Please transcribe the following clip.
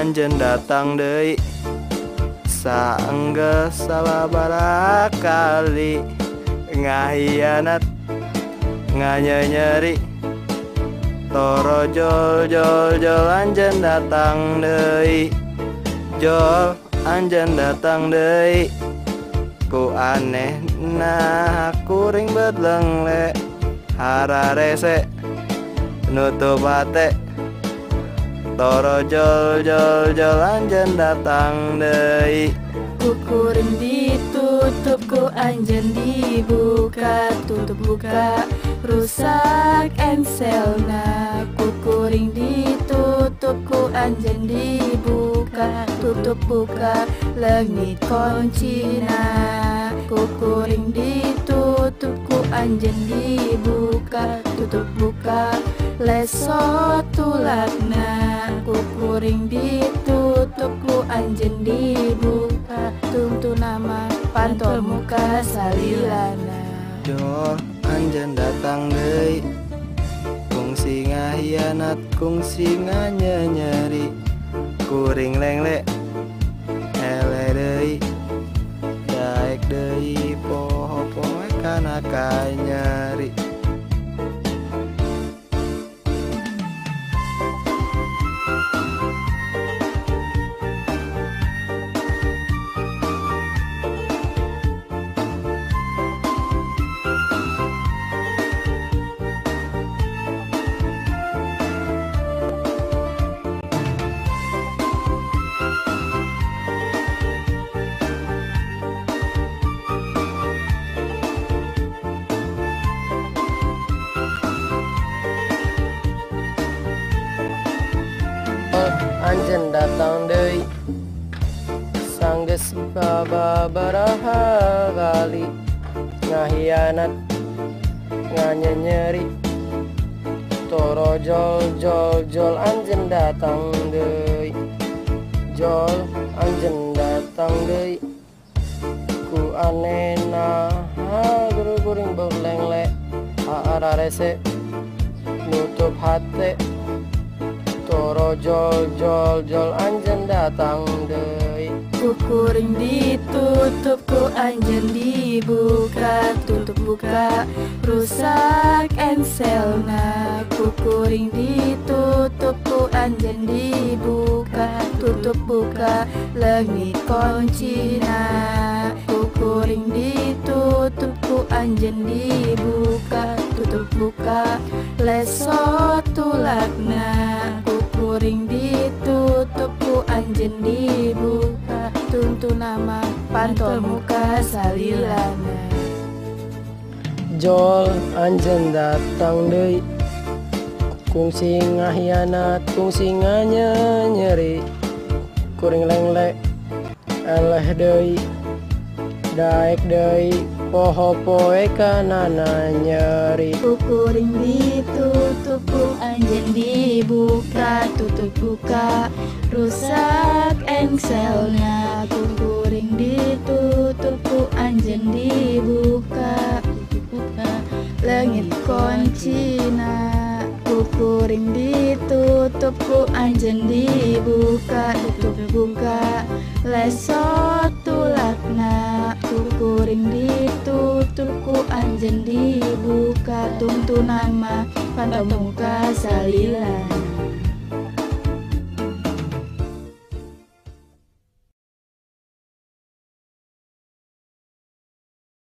anjeun datang deui. Saenggeus sababaraha kali ngahianat nganyenyeri. Torojol jol jol anjeun datang deui. Jol anjeun datang deui. Ku aneh nah kuring belengle hararese nutup hate. Torojol jol jol anjeun datang deui. Ku kuring ditutup ku anjeun dibuka, tutup buka rusak enselna. Ku kuring ditutup ku anjeun dibuka, tutup buka leungit kuncina. Ku kuring ditutup ku anjeun dibuka, tutup buka lesot tulakna. Ku kuring ditutup ku anjeun dibuka, tungtu nama pantol muka salilana. Jol anjeun datang deui. Kungsi ngahianat kungsi nganyenyeri. Kuring lengle ele deui. Daek deui poho poe kana kanyeri. Anjeun datang deui. Sanggeus sababaraha kali ngahianat nganyenyeri. Torojol jol jol anjeun datang deui. Jol anjeun datang deui. Ku aneh nah guru kuring belengle hararese nutup hate. Torojol jol jol anjeun datang deui. Ku kuring ditutup ku anjeun dibuka, tutup buka rusak enselna. Ku kuring ditutup ku anjeun dibuka, tutup buka leungit kuncina. Ku kuring ditutup ku anjeun dibuka, tutup buka lesot tulakna. Ku kuring ditutup ku anjeun dibuka, tungtu nama pantol muka salilana. Jol anjeun datang deui. Kungsi ngahianat kungsi nganyenyeri. Kuring lengle eleh deui. Daek deui poho poe kanana nyeri. Ku kuring ditutup ku anjeun dibuka, tutup buka rusak engselna. Ku kuring ditutup ku anjeun dibuka, tutup buka leungit kuncina. Ku kuring ditutup ku anjeun dibuka, tutup buka lesot tulakna. Ku kuring ditutup ku anjeun dibuka, tungtu nama pantol muka salilana.